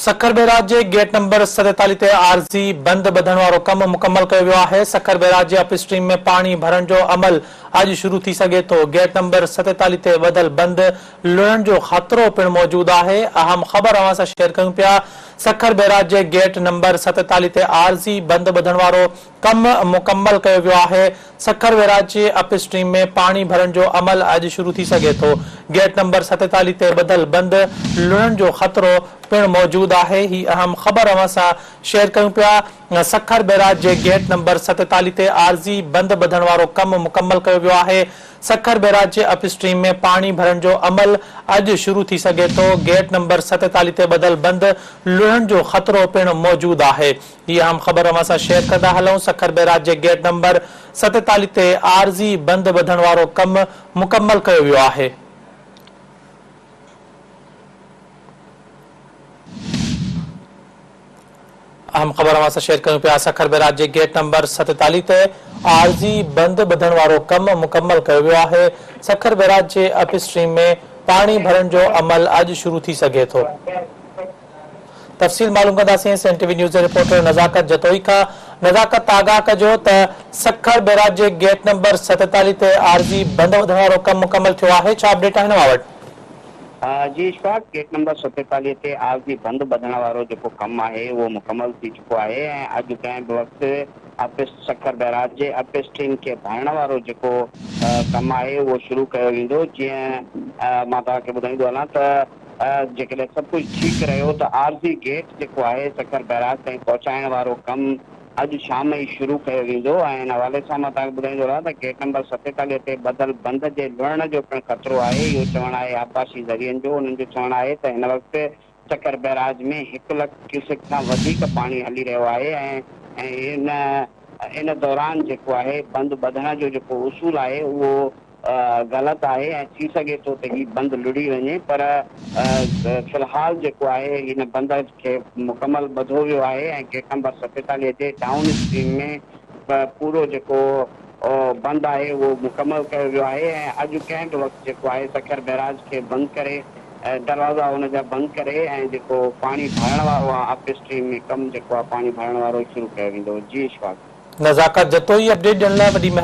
Sukkur barrage جي gate number 47 تي عارضي بند ٻڌڻ وارو ڪم مڪمل ڪيو ويو آهي. سکر بئراج جي اپ اسٽريم ۾ پاڻي ڀرڻ جو عمل اڄ شروع ٿي سگهي ٿو. گيٽ نمبر 47 تي ٻڌل بند لڙهڻ جو خطرو پڻ موجود آهي. اهم خبر اوهان سان شيئر ڪيون پيا سکر بئراج جي گيٽ نمبر 47 تي عارضي بند ٻڌڻ وارو ڪم مڪمل ڪيو ويو آهي. سکر بئراج جي اپ اسٽريم ۾ پاڻي ڀرڻ جو عمل اڄ شروع ٿي سگهي ٿو. گيٽ نمبر 47 تي ٻڌل بند لڙهڻ جو خطرو پڻ موجود آهي. هي اهم خبر اوهان سان شيئر ڪيون پيا. سکر بئراج جي گيٽ نمبر 47 تي عارضي بند ٻڌڻ وارو ڪم مڪمل ڪيو ويو آهي. سکر بئراج جي اپ اسٽريم ۾ پاڻي ڀرڻ جو عمل اڄ شروع ٿي سگهي ٿو. گيٽ نمبر 47 تي ٻڌل بند لڙهڻ جو خطرو پڻ موجود آهي. هي اهم خبر اوهان سان شيئر ڪندا هلون، سکر بئراج جي گيٽ نمبر 47 تي عارضي بند ٻڌڻ وارو ڪم مڪمل ڪيو ويو آهي. اهم خبر اوهان سان شيئر ڪيون پيا، سکر بئراج جي گيٽ نمبر 47 تي عارضي بند ٻڌڻ وارو ڪم مڪمل ڪيو ويو آهي، سکر بئراج جي اپ اسٽريم ۾ پاڻي ڀرڻ جو عمل اڄ شروع ٿي سگهي ٿو. تفصيل معلوم ڪنداسين سين ٽي وي نيوز جي رپورٽر نزاڪت جتوئي کان. نزاڪت آگاهه ڪجو ته سکر بئراج جي گيٽ نمبر 47 تي عارضي بند وڌڻ وارو ڪم مڪمل ٿيو آهي ڇا اپڊيٽ آهن اوهان وٽ؟ جي اشفاق، گيٽ نمبر 47 تي عارضي بند ٻڌڻ وارو جيڪو ڪم آهي اهو مڪمل ٿي چڪو آهي ۽ اڄ ڪنهن به وقت اپ سکر بئراج جي اپ اسٽريم کي ڀرڻ وارو جيڪو ڪم آهي اهو شروع ڪيو ويندو جيئن مان توهان کي ٻڌائيندو هلان ته جيڪڏهن سڀ ڪجهه ٺيڪ رهيو ته عارضي گيٽ جيڪو آهي سکر بئراج تائين پهچائڻ وارو ڪم اڄ شام ئي شروع ڪيو ويندو ۽ ان حوالي سان مان توهان کي ٻڌائيندو رهان ته گيٽ نمبر 47 تي ٻڌل بند جي لڙڻ جو پڻ خطرو آهي اهو چوڻ آهي آبپاشي ذريعن جو انهن جو چوڻ آهي ته هن وقت سکر بئراج ۾ هڪ لک ڪيوسڪ کان وڌيڪ پاڻي هلي رهيو آهي ۽ ان ان دوران جيڪو آهي بند ٻڌڻ جو جيڪو اصول آهي اهو غلط آهي ۽ ٿي سگهي ٿو ته هي بند لڙهي وڃي پر في الحال جيڪو آهي هن بند کي مڪمل ٻڌو ويو آهي ۽ گيٽ نمبر 47 جي ڊائون اسٽريم ۾ پورو جيڪو بند آهي اهو مڪمل ڪيو ويو آهي ۽ اڄ ڪنهن به وقت جيڪو آهي سکر بئراج کي بند ڪري دروازا ان جا بند ڪري ۽ جيڪو پاڻي ڀرڻ وارو آهي اپ اسٽريم ۾ ڪم جيڪو آهي پاڻي ڀرڻ وارو شروع ڪيو ويندو. جي اشفاق. نزاڪت جتوئي اپڊيٽ ڏيڻ لاء وڏي مهرباني.